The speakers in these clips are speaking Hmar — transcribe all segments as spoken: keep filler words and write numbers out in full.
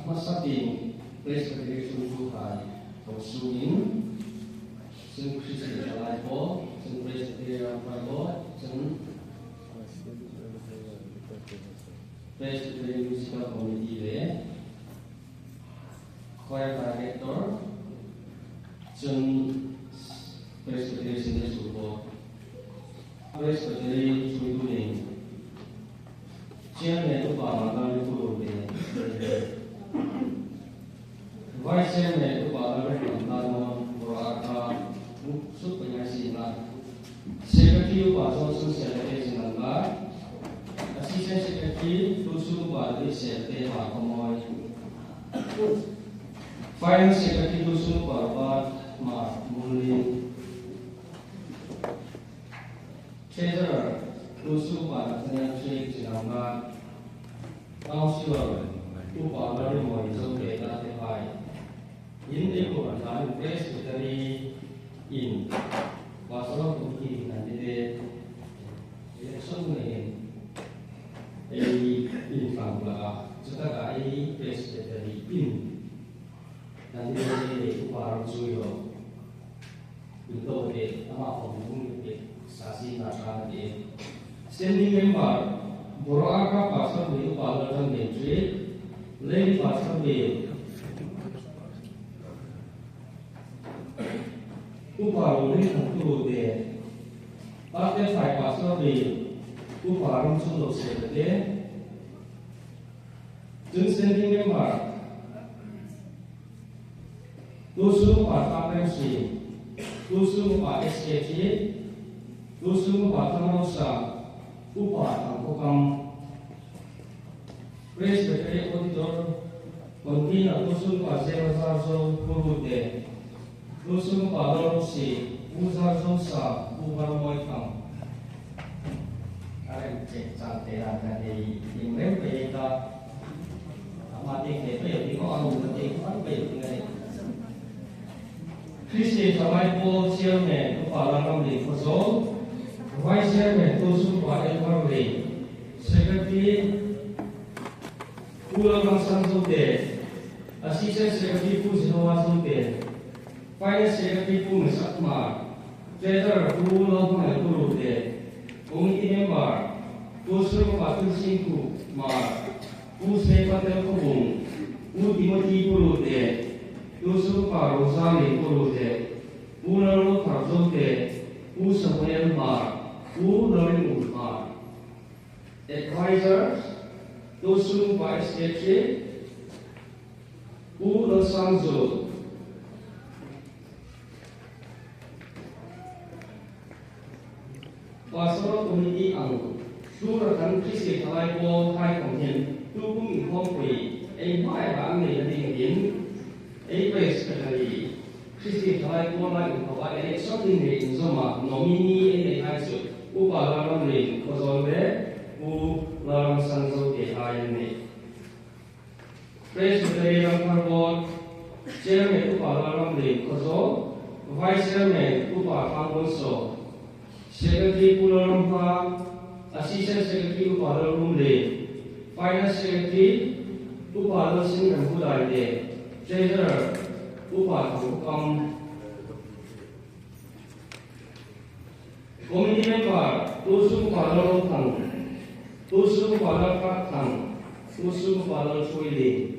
Hmasa tieng Presbytery ṭhuoitu hai tho sûngin, chun Christian Thalai Pawl, chun Presbytery Ramphar Board, chun Presbytery Musical Committee le Choir Director, chun Presbytery Sunday School Board, Presbytery ṭhuoitu le Chairman Upa Lalrempu le, Vice Chairman Upa Lalrempu, Lalrempu Bora Aka, Suk Panya Sina, Secretary Upa Johnson Serate Jinamla, Assistant Secretary Tusu Upa Lalrempu Serate Makhamoi, Finance Secretary Tusu Upa Robert Makmulin, Treasurer Tusu Upa Nathaniel Chik Jinamla, Councillor Upa Lalrempu Zote Tate Pai. In ei kuoma tlan Presbytery in Pastoral Committee candidate election nei in ei inthlang la a, chutaka ei Presbytery in candidate ei Upa Ramchuilo Intote ama khawm hung ni pek sa si na ṭha a ni. Standing member, Bora Aka Pastor Bill, Upa Lalthanglienṭi, Lady Pastor Bill, Upa Lungrinthang Turute, Tate Pai Pastor Bill, Upa Ramchunlo Serate, chun standing member, Tusu Upa Thangrengsing, Tusu Upa S K T, Tusu Upa Thangrosang, Upa Thangkhokam, Presbytery Auditor, Convener Tusu Upa Zerozarzo Purute, Tusu Upa Lorsi, Pu Zarzosang, Pu Barmawi Thang. A rem che chang te dan kha ei inrem pei ta. Ama te ke pei ti ko, a rem te ko, an pei ti ngai. Christian Thalai Pawl Chairman Upa Lalramlien Khawzawl, Vice Chairman Tusu Upa Elmar Lei, Secretary Pu Lalramsang Zote, Assistant Secretary Pu Zinowa Zote, Finance Secretary Pu Mesak Hmar, Treasurer Pu Lalhmangel Purute, Committee Member, Tusu Upa Thilsingkhup Hmar, Pu Sri Patel Khawbung, Pu Timothy Purute, Tusu Upa Rosalie Purute, Pu Lalrothar Zote, Pu Samuel Hmar, Pu Lalringum Hmar. Advisors, Tusu Upa S K T, Pu Lalsangzul. Pastoral Committee ang, Sura kan Christian Thalai Pawl hai khawm hin, tu kum inkhawmpui ei hmaia an neina dingin, ei Presbytery Christian Thalai Pawl lai inkhawpa election ding nei inzawma nominee ei nei hai chu Upa Lalramlien Khawzawl le Pu Lalramsang Zote hai an nih. Presbytery Ramphar Board Chairman Upa Lalramlien Khawzawl, Vice Chairman Upa Thangmonsaw, Secretary Pu Lalramhma, Assistant Secretary Upa Lalrumlien, Finance Secretary Upa Lalsinrem Budai le Treasurer Upa Thangkhokam. Committee member, Tusu Upa Lalrothang, Tusu Upa Lalkhatthang, Tusu Upa Lalthuoilien.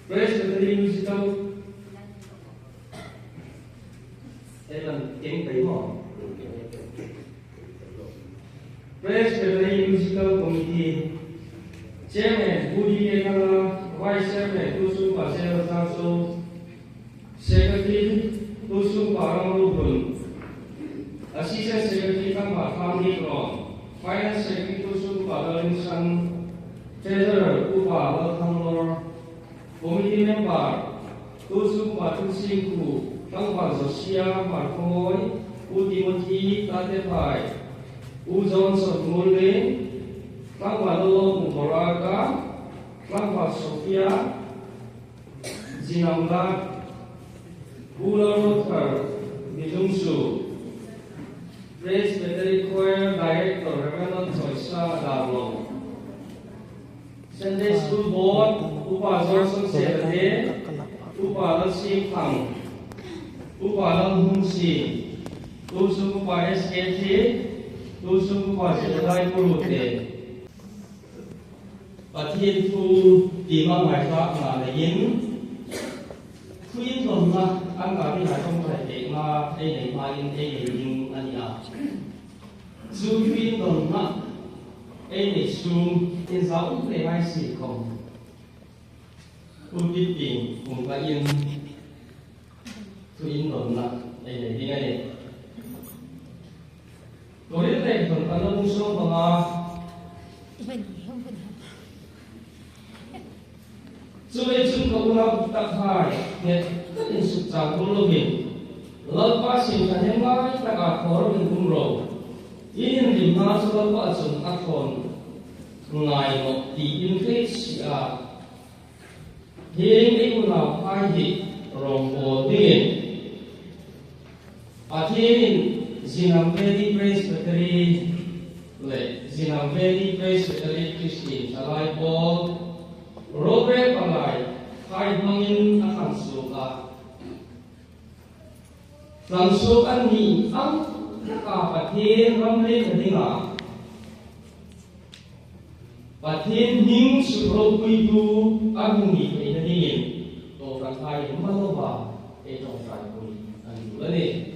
Presbytery Musical, ei lam keng pei maw. Presbytery Musical Committee Chairman Pu D K Thanga, Vice Chairman Tusu Upa Zerozarzo, Secretary Tusu Upa Ramrohlun, Assistant Secretary Tlangval Thangdikron, Finance Secretary Tusu Upa Lalringsang, Treasurer Upa Lalthanglor, Committee Member, Tusu Upa Thilsingkhup, Tlangval Josia Hmarkhawmawi, Pu Timothy Tatephai, Pu Johnson Ngulring, Tlangval Lawlawkmu Bora Aka, Tlangval Sophia Jinamla, Pu Lalrothar Mijungsu, Presbytery Choir Director Reverend Choisa Darlong. Sunday School Board, Upa Johnson Serate, Upa Lalsingthang, Upa Lalhunsi, Tusun Upa S K T, Tusun Upa Silai Purute. Pathien thu ti ma ngai ta na le in. Thuindawnna an ka ti hai tong thai te na ei nei ma in ei nei ding a ni a. Chu thuindawnna ei nei sung in za um te hai si khom. Pulpit tieng kum ka in thuindawnna ei nei ding a nih. Korinth lekhathon panna bung sawm panga. Chuleiin chun ka unau tak hai, nghet takin sukchang tum lovin, Lalpa sin ka hemngai taka thaw in um ro. In inrimna chu Lalpa chun a thawn ngai nawh tiin hriet si a. Hieng ei unauhai hi rawngbawl dingin Pathienin Zinam Valley Presbytery le Zinam Valley Presbytery Christian Thalai Pawl, Rome palai hai hmangin a thlang suok a. Thlang suok an ni ang taka Pathien ram leng a dinga Pathien hming suk ropuitu a hung ni theina dingin, to kan hai malowa, ei tawngtai pui an duh a nih.